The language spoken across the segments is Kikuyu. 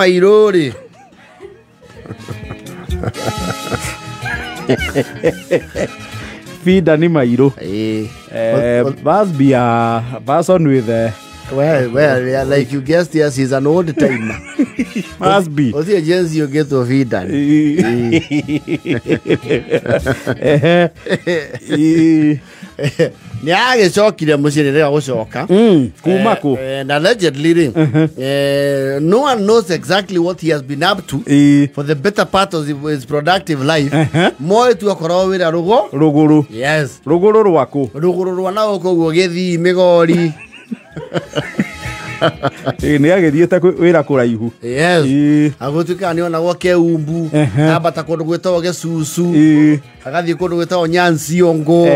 Mairũ rĩ. Finda ni Mairũ. Ĩĩ. Must be a person with a Well, yeah, like you guessed, yes, he's an old timer. Must be. Ũcio Gen Z ũngĩtwo Finda. Ehe. Ĩĩ. Nĩ agĩcokire mũciĩ rĩrĩa gũcoka. Kuma kũ? And allegedly rĩ, no one knows exactly what he has been up to for the better part of his productive life. Moĩ tu akorwo wĩra rũgo. Rũgũrũ. Yes. Rũgũrũ rwaku. Rũgũrũ rwa na gũkũ ũguo Gĩthii, Mĩgori. Ĩĩ, nĩ agĩthiĩte wĩra kũraihu. Yes. Ĩĩ. Agũtuĩkaga nĩ onagwo Keumbu, ambata kũndũ gwĩtagwo Gĩcucu, agathiĩ kũndũ gwĩtagwo Nyanciongo,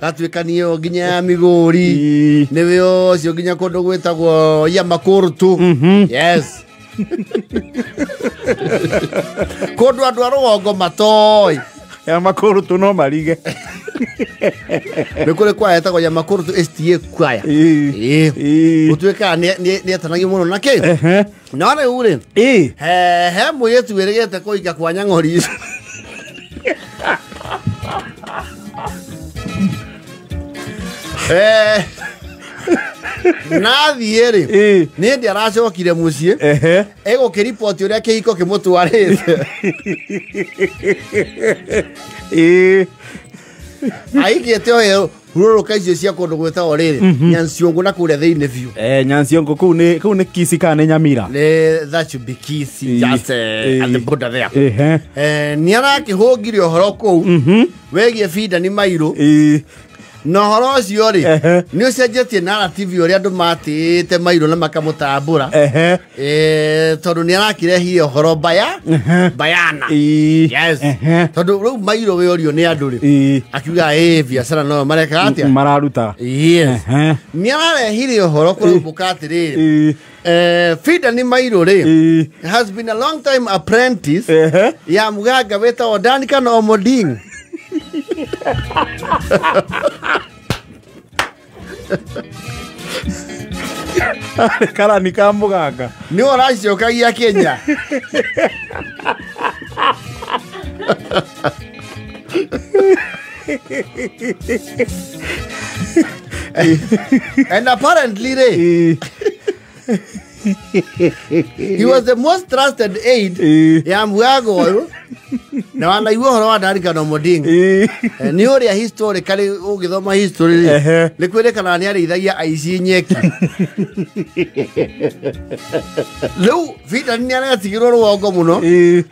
gatuĩka nĩyo nginya ya Migori, nĩwe ũcio nginya kũndũ gwĩtagwo Yamakũrũtũ. Yes. Kũndũ andũ a rũgongo matoĩ. Yamakũrũtũ no marige. Nĩ kũrĩ kwaya ĩtagwo Yamakũrũtũ STA kwaya. Ĩĩ. Ĩĩ. Ĩĩ. Gũtuĩkaga nĩ etanagio mũno na kĩ? No rĩu rĩ, he mũirĩtu wĩrĩgĩte kũhika kwa Nyang'ori. Nathiĩ rĩ, nĩ hĩndĩ aracokire mũciĩ, egũkĩriboti ũrĩa kĩhiko kĩmũtwarĩte. Aikĩte o hurũrũka icio cia kũndũ gwĩtagwo rĩrĩ, Nyanciongo na kũrĩa thĩinĩ biũ. Nyanciongo kũu nĩ kũu nĩ Kisii kana nĩ Nyamira? Nĩ, that should be Kisii, just at the border there. Nĩ arakĩhũngire ũhoro kũu wĩgiĩ Finda ni Mairũ. Na ũhoro ũcio rĩ, nĩ ũcenjetie narrative ũrĩa andũ matĩĩte Mairũ na makamũtambũra. Tondũ nĩ arakĩrehire ũhoro baya bayana. Yes. Tondũ rĩu Mairũ wĩorio nĩ andũ rĩ, akiuga ĩ biacara no mareka atĩa? Mararuta. Yes. Nĩ ararehire ũhoro kũraumbũka atĩrĩrĩ, Finda ni Mairũ rĩ, has been a long time apprentice ya muganga wĩtagwo Duncan Omoding. Karani ka mũganga. Nĩ ũracokagia Kenya. And apparently rĩ, he was the most trusted aide ya mũganga ũyũ. Na wanaigua ũhoro wa Duncan Omoding. Nĩ ũrĩa historically ũgĩthoma history rĩ, nĩ kwĩrĩkanaga nĩ arĩithagia aici nyeki. Rĩu Finda nĩ aretigĩrwo rũgongo mũno,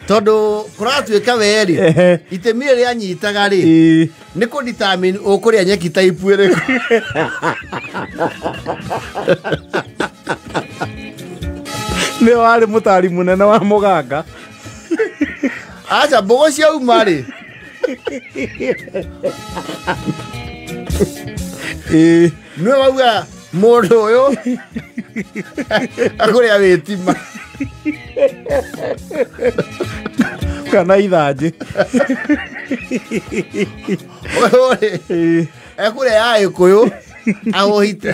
tondũ kũratuĩka we rĩ, itemi rĩrĩa anyitaga rĩ, nĩ kũ determine ũkũrĩa nyeki type ĩrĩkũ. Nĩ warĩ mũtari mũnene wa mũganga. Aca mbogo ciauma rĩ. Nĩwe wauga mũndũ ũyũ akũrĩa wĩtima. Kana ithanjĩ. Ũyũ rĩ, ekũrĩa ya Gĩkũyũ ahũhite.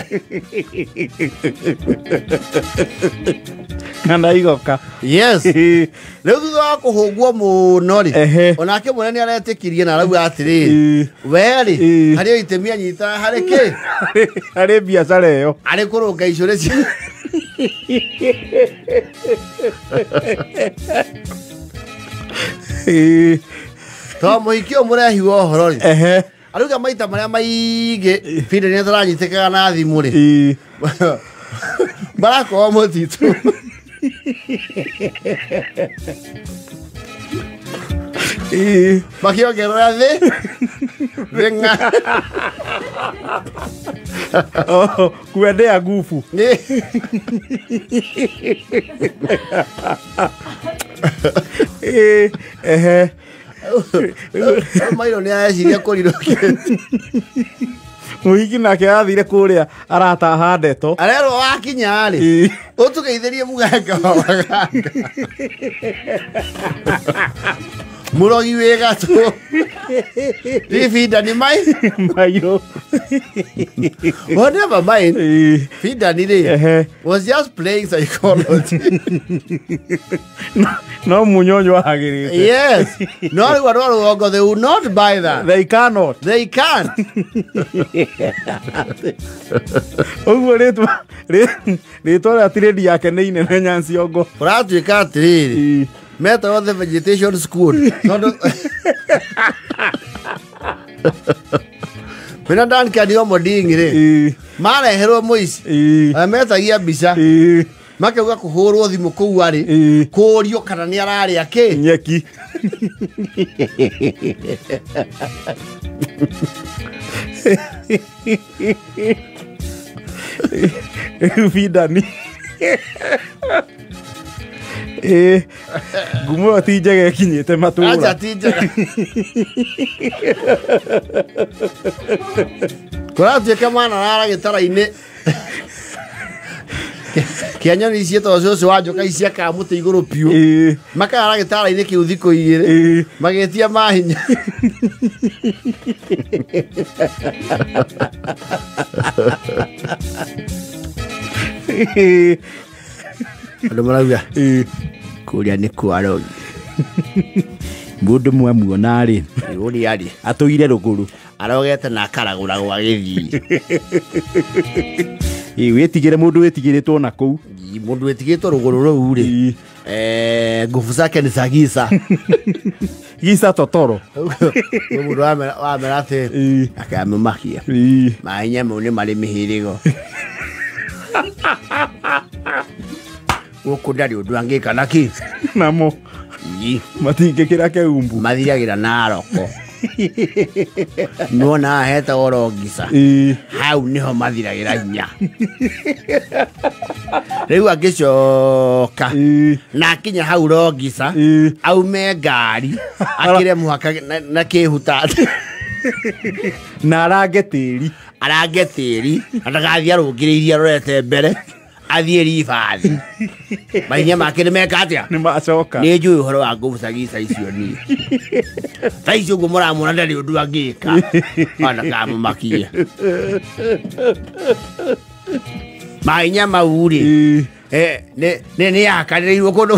Kana igoka. Yes. Rĩu thutha wa kũhũngwo mũno rĩ, onake mwene nĩ aretĩkirie na arauga atĩrĩrĩ, we rĩ, harĩ o itemi anyitaga harĩ kĩ? Harĩ biacara ĩyo. Harĩ kũrũnga icũrĩ cia Tondũ mũhiki ũyũ mũrehi wa ũhoro rĩ, arauga maita marĩa maingĩ Finda nĩ ataranyitĩkaga na thimũ rĩ, marakorwo mũtitũ. Makĩongerera thĩ thĩng'a. Oh, kuendea ngubu. Ehe. Mairũ nĩ areciria kũrirwo kĩndũ. Mũhiki nake athire kũrĩa arataha ndeto. Arerwo wakinya rĩ, ũtũgeithĩrie mũganga wa waganga. Mũrogi wĩ gatũ ti Bidani mai Mairũ. Well, never mind. Ĩĩ. Bidani rĩ Ehe. was just playing psychology. No munyonyo agĩrĩte. Yes. No rĩu andũ a rũgongo, they will not buy that. They cannot. They can't. Ũguo rĩtwa rĩtwa rĩa tirĩndi yake nĩ inene Nyanciongo. Kũratuĩka atĩrĩrĩ, Ĩĩ. metagwo the vegetation school tondũ kwĩna Duncan Omoding rĩ, Ĩĩ. mareherwo mũici Ĩĩ. arĩa metagia mbica, Ĩĩ. makauga kũhũrwo thimũ kũu arĩ, Ĩĩ. kũũrio kana nĩ ararĩa kĩ. Nyeki. Rĩu Bidani. Ĩĩ. Ngumo ĩyo ti njega ĩkinyĩte Acha matũra. ti njega. Kũratuĩka manarara gĩtara-inĩ kĩa nyoni ciĩtagwo cũcũ wa njoka iciakaga mũtĩ igũrũ piũ, Ĩĩ. makarara gĩtara-inĩ kĩu thikũ igĩrĩ, Ĩĩ. magĩtia mahinya. Ĩĩ. Andũ marauga Ĩĩ. kũrĩa nĩ kwa rogi. Mũndũ mwamuona rĩ, Ũrĩa rĩ atũire rũgũrũ. Arogete na akaragũragwo agĩthiĩ. Ĩĩ, wĩtigĩre mũndũ wĩtigĩrĩtwo na kũu. Mũndũ wĩtigĩtwo rũgũrũ rũu rĩ, Ĩĩ. nguvu zake ni za giza. Giza totoro. Nĩ mũndũ wamera atĩ Ĩĩ. akamũmakia. Ĩĩ. Mahinya mau nĩ marĩ mĩhĩrĩgo. Gũkũ ndarĩ ũndũ angĩka na kĩ. Namo Ii. matingĩkĩra keumbu. Mathiragĩra Naroko. Nĩwona haha hetagwo Rongisa. Ĩĩ. Hau nĩho mathiragĩra hinya. Rĩu angĩcoka Ĩĩ. na akinya hau Rongisa, Ĩĩ. aume ngari akĩre mũhaka na kĩhuta, Na arange tĩri. Arange tĩri na ndagathiĩ arũngĩrĩirie arorete mbere, athiĩ ribathi, mahinya make nĩ meka atĩa? Nĩ macoka. Nĩ njũĩ ũhoro wa nguvu za giza icio niĩ. Thaa icio ũguo mũramwona ndarĩ ũndũ angĩka ona kamũmakia. Mahinya mau rĩ, Ĩĩ. nĩ yakanĩrĩirwo kũndũ.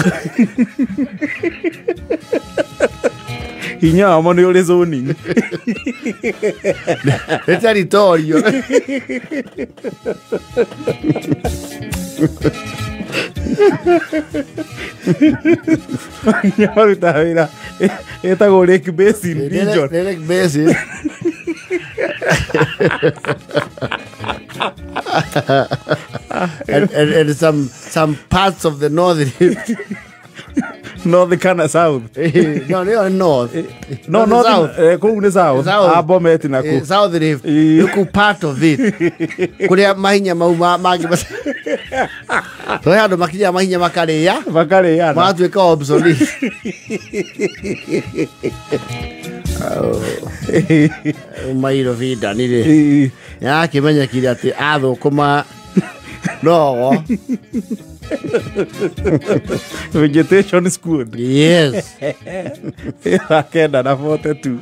Hinya wamo nĩ ũrĩ zoning. Nĩ territorio. Hinya marutaga wĩra ĩtagwo Lake Basin region. Nĩ Lake Basin. And some parts of the north. North kana south? No, no, north. No, North, north. south. Kũu nĩ south. South. A Bomet na kũ. South Rift. Ĩĩ. Nĩkũ part of it kũrĩa mahinya mau mangĩ tondũ he andũ makinyaga mahinya makarĩa, Makarĩana. Magatuĩka obsolete. Mairo Bidani rĩ, Ĩĩ. nĩarakĩmenyekire atĩ athũkũma nogo. Vegetation squad. Yes. 9:42.